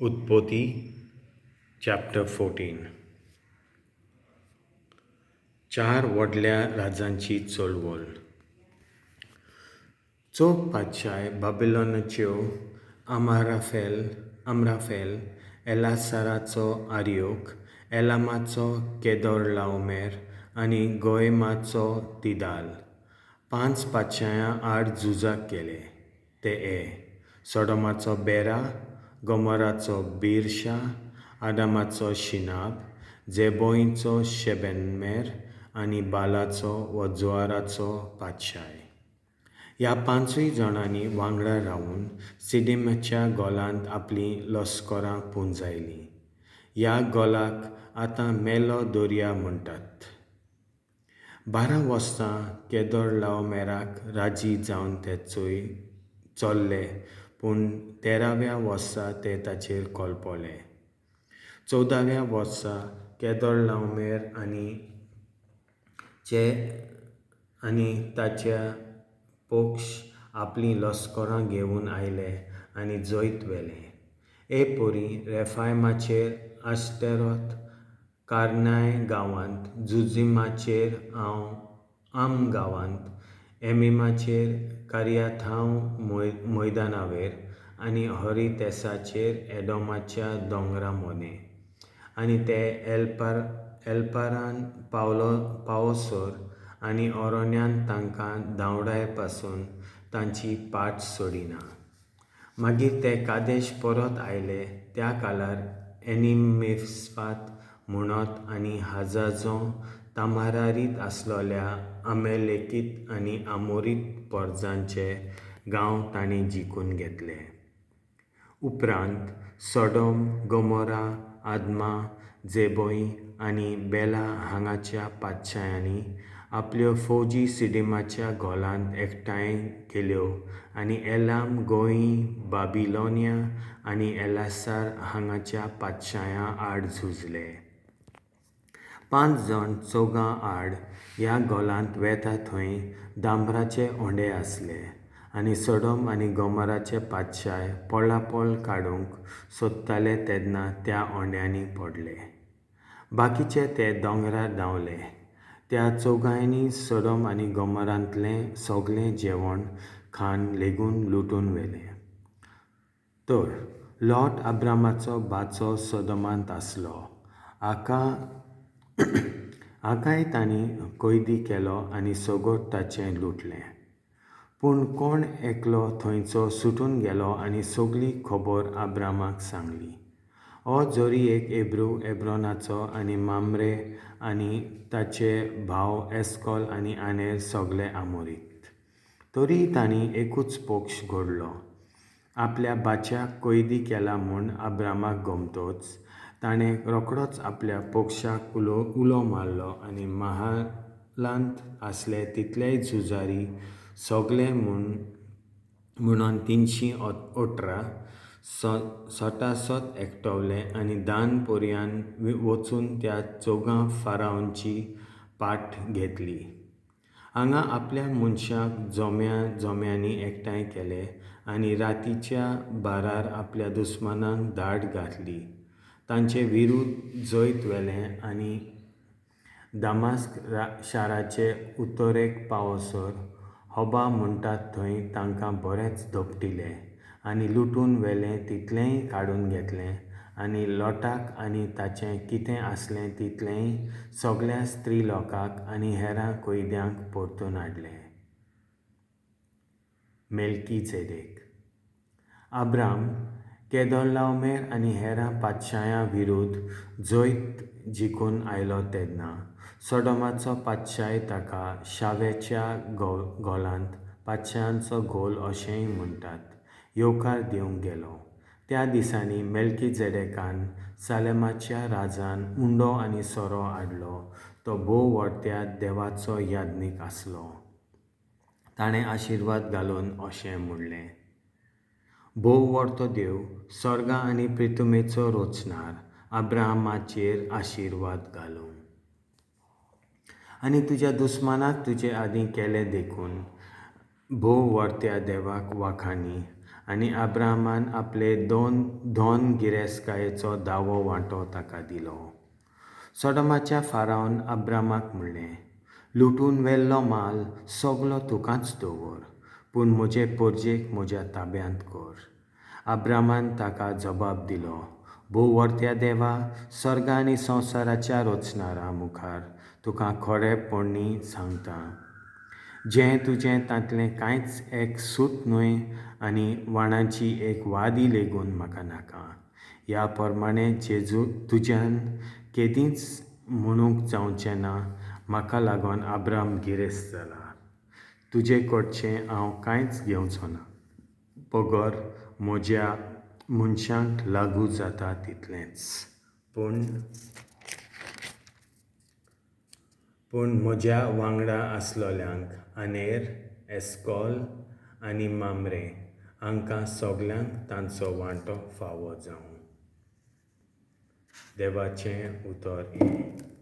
उत्पत्ती चॅप्टर 14. चार व्हडल्या राजांची चळवळ. चौग पातशाय बाबिलोनाच्यो अम्राफेल, एलासाराचो आर्योक, एलामाचो केदोरलाओमेर आनी गोयमाचो तिदाल, पांच पातशायां आड झुजाक गेले. ते हे: सोडोमाचो बेरा, गोमोराचो बिरशा, आदामाचो शिनाब, झेबोईचो शेमेबर आनी बालाचो वा जोआराचो पातशाय. ह्या पांचूय जाणांनी वांगडा रावन सिडिमाच्या गोलांत आपलीं लश्करां पुंजायलीं. ह्या गोलाक आतां मेलो दर्या म्हणटात. 12 वर्सां केदोरलाओमेराक राजी जावन ते चल्ले, पूण तेराव्या वर्सा ते ताचेर कोलपले. 14व्या वर्सा केदोरलाओमेर आनी ताचे पक्ष आपलीं लश्करां घेवन आयले आनी जैत व्हेलें. हे परीं रेफायमाचेर आश्तेरोथ कारनाय गांवांत, जुजिमाचेर आम गांवांत, एमीमाचेर कारियाथायम मैदानावेर आनी होरी-तेसाचेर एदोमाच्या दोंगरा मोदें. आनी ते एल्पारान पावसर आनी अरण्यांत तांकां धांवडाय पासून तांची पाट सोडिना. मागीर ते कादेश परत आयले. त्या काळार एनिमिस्पात म्हणत आनी हाजाझों तामारारीत आसलोल्या अमालेकीत आनी आमोरीत परजांचे गांव तांणी जिखून घेतले. उपरांत सोडोम, गोमोरा, आदमा, झेबोई आनी बेला हांगाच्या पातशायांनी आपल्यो फौजी सिडिमाच्या गोलांत एकठांय केल्यो आनी एलाम, गोई, बाबिलोनिया आनी एलासार हांगाच्या पातशायां आड झुजले. 5 जाण चौगां आड ह्या गोलांत वेता थंय डांबराचे होंडे आसले आनी सोडोम आनी गोमोराचे पातशाय पळापळ काडूंक सोदताले तेन्ना त्या होंड्यांनी पडले. बाकीचे ते दोंगरार धांवले. त्या चौगांनी सोडोम आनी गोमोरांतलें सगळें जेवण खाण लेगून लुटून व्हेलें. तर लोट अब्रामाचो भाचो सोदोमांत आसलो. हाकाय तांणी कैदी केलो आनी सगट ताचें लुटलें. पूण कोण एकलो थंयचो सुटून गेलो आनी सगळी खबर अब्रामाक सांगली. हो जरी एक हेब्रू हेब्रोनाचो आनी मामरे आनी ताचे भाव एस्कोल आनी आनेर सगळे आमोरीत, तरीय तांणी एकूच पक्ष घडलो. आपल्या भाच्याक कैदी केला म्हूण अब्रामाक गमतोच ताणें रोखडोच आपल्या पक्षाक उलो मारलो आनी महालांत आसले तितलेय झुजारी सगळे म्हणून 318 सटासट एकटवले आनी दान पर्यान वचून त्या चौगां फारावंची पाट घेतली. हांगा आपल्या मनशाक जोम्या जोम्यांनी एकठांय केले आनी रातीच्या बारार आपल्या दुस्मानांक धाड घातली. तांचे विरुद्ध जैत व्हेलें आनी दामास्क शाराचे उत्तरेक पावसर होबा म्हणटात थंय तांकां बरेंच धपटिले आनी लुटून व्हेलें तितलेंय काडून घेतलें आनी लोटाक आनी ताचें कितें आसलें तितलेंय सगळ्या स्त्री लोकांक आनी हेरां कैद्यांक परतून हाडले. मेल्कीझेदेक. अब्राम केदोरलाओमेर आनी हेरां पातशायां विरुद्ध जैत जिखून आयलो तेन्ना सोडोमाचो पातशाय ताका शावेच्या गोलांत, पातशायांचो गोल अशेंय म्हणटात, येवकार दिवंक गेलो. त्या दिसांनी मेल्कीझेदेकान सालेमाच्या राजान उंडो आनी सोरो हाडलो. तो भोव व्हडत्या देवाचो याज्ञीक आसलो. ताणें आशिर्वाद घालून अशें म्हणलें: भोव व्हडतो देव, सर्गा आनी पृथ्वीचो रचणार, अब्राहमाचेर आशिर्वाद घालूं आनी तुज्या दुस्मानाक तुजे आदीं केले देखून भोव व्हडत्या देवाक वाखाणी आनी आब्रामान आपले दोन धोन गिरेस्तकायेचो दावो वांटो ताका दिलो. सोडोमाच्या फारावन आब्रामाक म्हणलें, लुटून व्हेल्लो माल सगलो तुकाच दवर, पूण म्हजे परजेक म्हज्या ताब्यांत कर. आब्रामान ताका जबाब दिलो, भोव-वरत्या देवा, सर्ग आनी संवसाराच्या रचणारा मुखार तुका खरेपणीं सांगतां, जें तुजें तांतलें कांयच एक सूत न्हय आनी वाणाची एक वादी लेगून म्हाका नाका. ह्या प्रमाणें जेजू तुज्यान केदींच म्हणूंक जावचें ना, म्हाका लागून आब्राम गिरेस्त जाला. तुजे कडचें हांव कांयच घेवचो ना, बगर म्हज्या मनशांक लागू जाता तितलेंच. पूण पूण म्हज्या वांगडा आसलोल्यांक आनेर, एस्कॉल आनी मामरे हांकां सगल्यांक तांचो वांटो फावो जावं. देवाचें उतर हें.